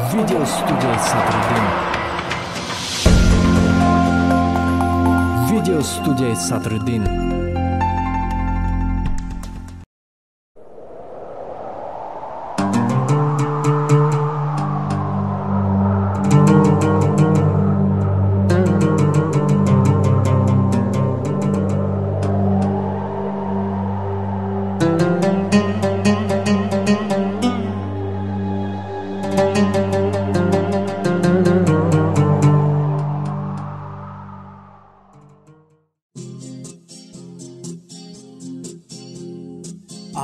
Видеостудияи Садриддин. Видеостудияи Садриддин.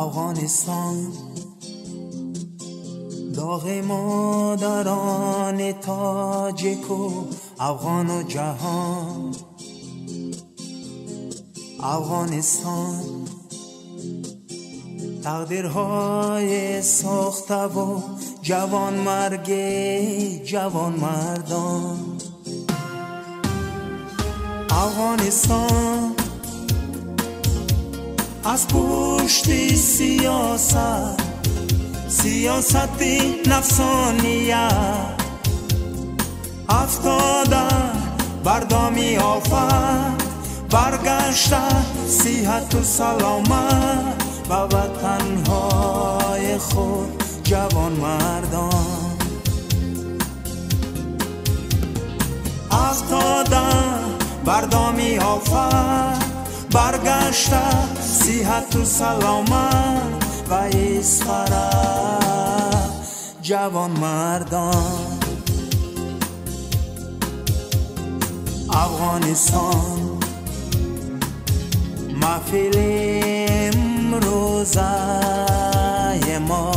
Афғонистон доғи модарони тоҷику афғону ҷаҳон. Афғонистон тақдирҳои сохтаву ҷавонмарги ҷавонмардон. Афғонистон аз пушти сиёсат, сиёсати нафсония афтода бар доми офат, баргашта сиҳату саломат ба ватанҳои худ ҷавонмардон. Афтода бар доми офат, баргашта сиҳату саломат ва Исфара ҷавонмардон. Афғонистон маҳфили имрӯзаи мо.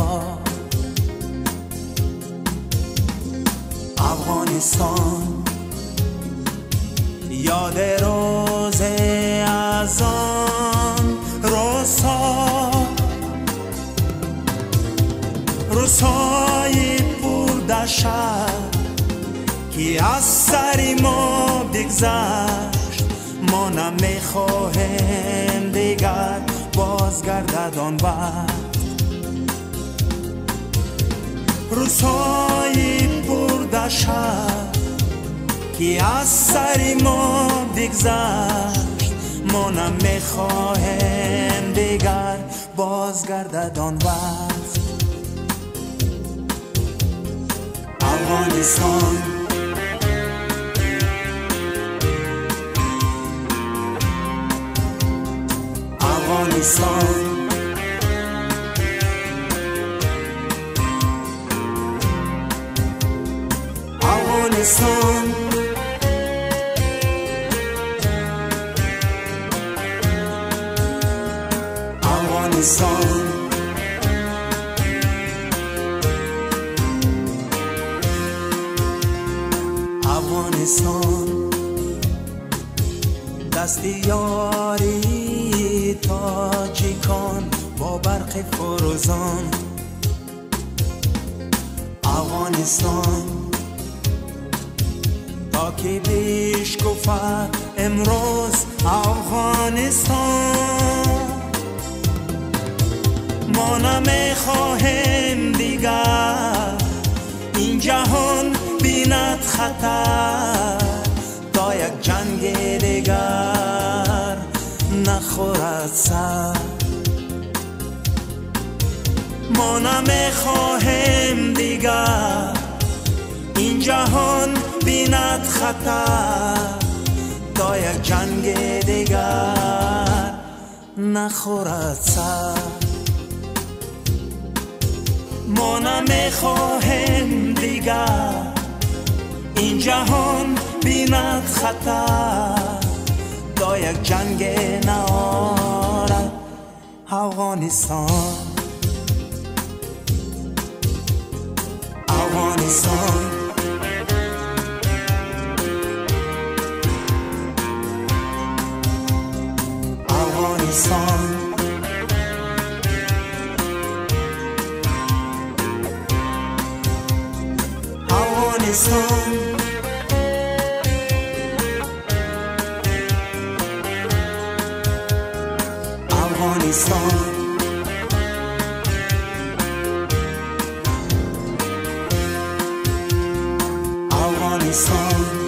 Афғонистон ёди рӯзе аз он рӯзҳо, рӯзҳои пурдаҳшат ки аз сари мо бигзашт, мо намехоҳем дигар бозгардад он вақт. Рӯзҳои пурдаҳшат ки аз сари мо бигзашт, мо намехоҳем дигар бозгардад он вақт. Афғонистон, Афғонистон, Афғонистон. Афғонистон. Афғонистон дасти ёри тоҷикон бо барқи фурӯзон. Афғонистон то ки бишкуфад имрӯз Афғонистон, мо намехоҳем дигар ин ҷаҳон бинад хатар, то як ҷанги дигар нахӯрад сар. Мо намехоҳем дигар ин ҷаҳон бинад хатар, то як ҷанги дигар нахӯрад сар. Мо намехоҳем дигар ин ҷаҳон бинад хатар, то як ҷанг наорад Афғонистон. Афғонистон, Афғонистон, Афғонистон. Афғонистон. Афғонистон.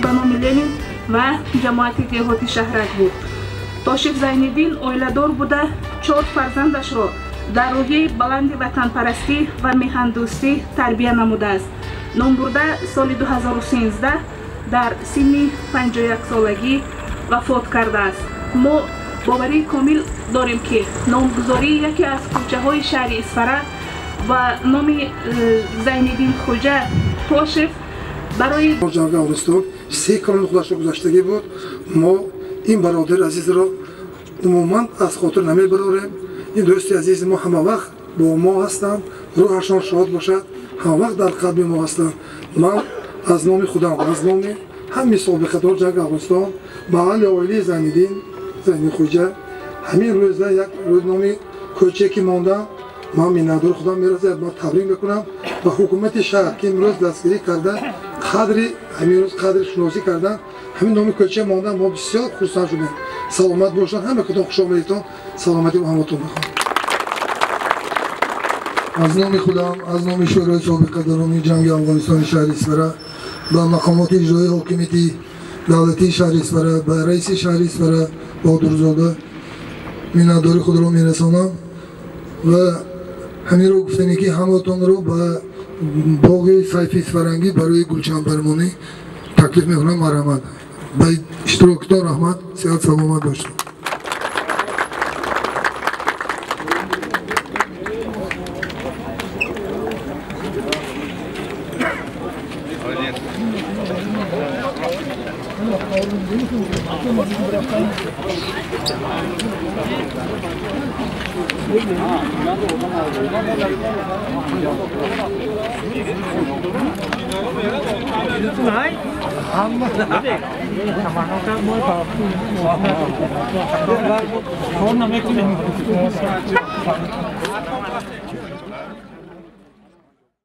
Ба номи Ленин ва ҷамоати деҳоти Шаҳрак буд. Тошев Зайниддин оиладор буда, 4 фарзандашро дар рӯҳияи баланди ватанпарастӣ ва меҳандӯстӣ тарбия намудааст. Номбурда соли 2013 дар синни 51 солагӣ вафот кардааст. Мо боварии комил дорем, ки номгузории яке аз кӯчаҳои шаҳри Исфара ба номи Зайниддин Хуҷа Тошев барои ҷанги Афғонистон 3 калони худашро гузаштагӣ буд. Мо ин бародари азизро умуман аз хотир намебарорем. Ин дӯсти азизи мо ҳама вақт бо мо ҳастанд, рӯҳашон шод бошад, ҳама вақт дар қалби мо ҳастанд. Ман аз номи худам, аз номи ҳамаи собиқадор ҷанги Афғонистон ба аҳли оилаи Зайниддин, Зайниддин Хуҷа, ҳамин рӯза як рӯз номи кӯчае ки монда, ман миннатдори худам мерасад, ман табрик мекунам ба ҳукумати шаҳр, ки имрӯз дастгирӣ карда, қадри ҳамин рӯз қадри шиносӣ кардан, Ҳамин номи кӯча мондан мо бисёр хурсанд шудем. Саломат бошанд, ҳама кадом хуш омадитон, саломатӣ ба ҳаматон мехоҳам. Аз номи худам, аз номи Шӯрои собиқадорони ҷанги Афғонистони шаҳри Исфара ба мақомоти иҷроии ҳокимияти давлатии шаҳри Исфара, ба раиси шаҳри Исфара Баҳодурзода миннатдории худро мерасонам ва ҳаминро гуфтане ки ҳаматонро ба боғи Сайфи Исфарангӣ барои гулчанбармонӣ таклиф мекунам. Марҳамат, ба иштирокитон раҳмат, сиҳат саломат бошед.